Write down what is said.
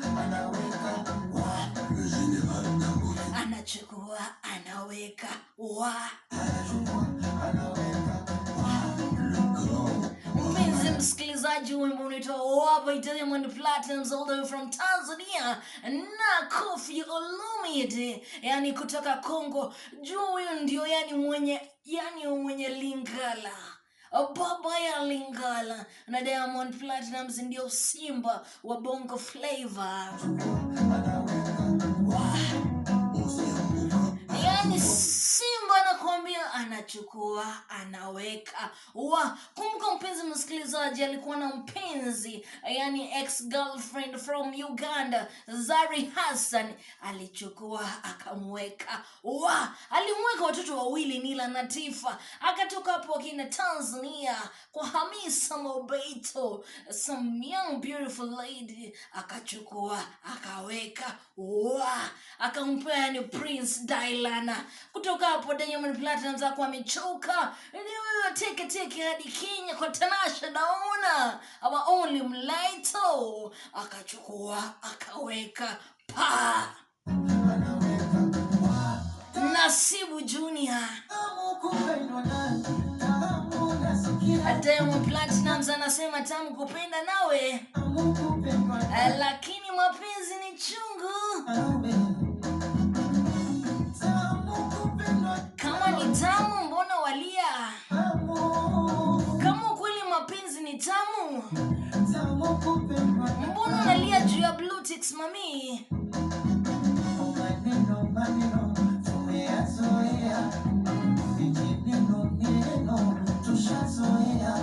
Anaweka wa. Le général Dangote. Anachukua, anaweka wa. Anachukua, anaweka wa. Le grand. Mpenzi msikilizaji, wimbo unaitwa Wa by Diamond Platnumz all the way from Tanzania na Koffi Olomide, yani kutoka Congo. Juu huyu ndio yani mwenye Lingala, baba ya Lingala, na Diamond Platnumz ndio simba wa Bongo Flava. Anaweka wa. Osiambuka. Yani simba anakuambia anachukua, anaweka wa. Kumbuka mpenzi msikilizaji, alikuwa na mpenzi, yani ex girlfriend from Uganda, Zari Hassan, alichukua akamweka wa, alimweka watoto wawili, Nila na Tifa. Akatoka hapo akina Tanzania kwa Hamisa Mobeto, some young beautiful lady, akachukua akaweka wa, akampea yani Prince Dylan. Kutoka hapo Diamond Platnumz akuwa amechoka, teke teke hadi Kenya kwa Tanasha Donna, our only Mlaito, akachukua akaweka pa. Anaweka wa. Nasibu Junior. Tamu kupendwa nawe, tamu nasikia. Diamond Platnumz anasema tamu kupenda nawe, Tamu kupendwa lakini mapenzi ni chungu. Nawe. Tamu kupendwa. Kama ni tamu, mbona walia? Tamu. Kama ukweli mapenzi ni tamu, Tamu kupendwa. Mbona unalia juu ya blue ticks, mami? Maneno maneno tumeyazoea, vijineno neno tushazoea.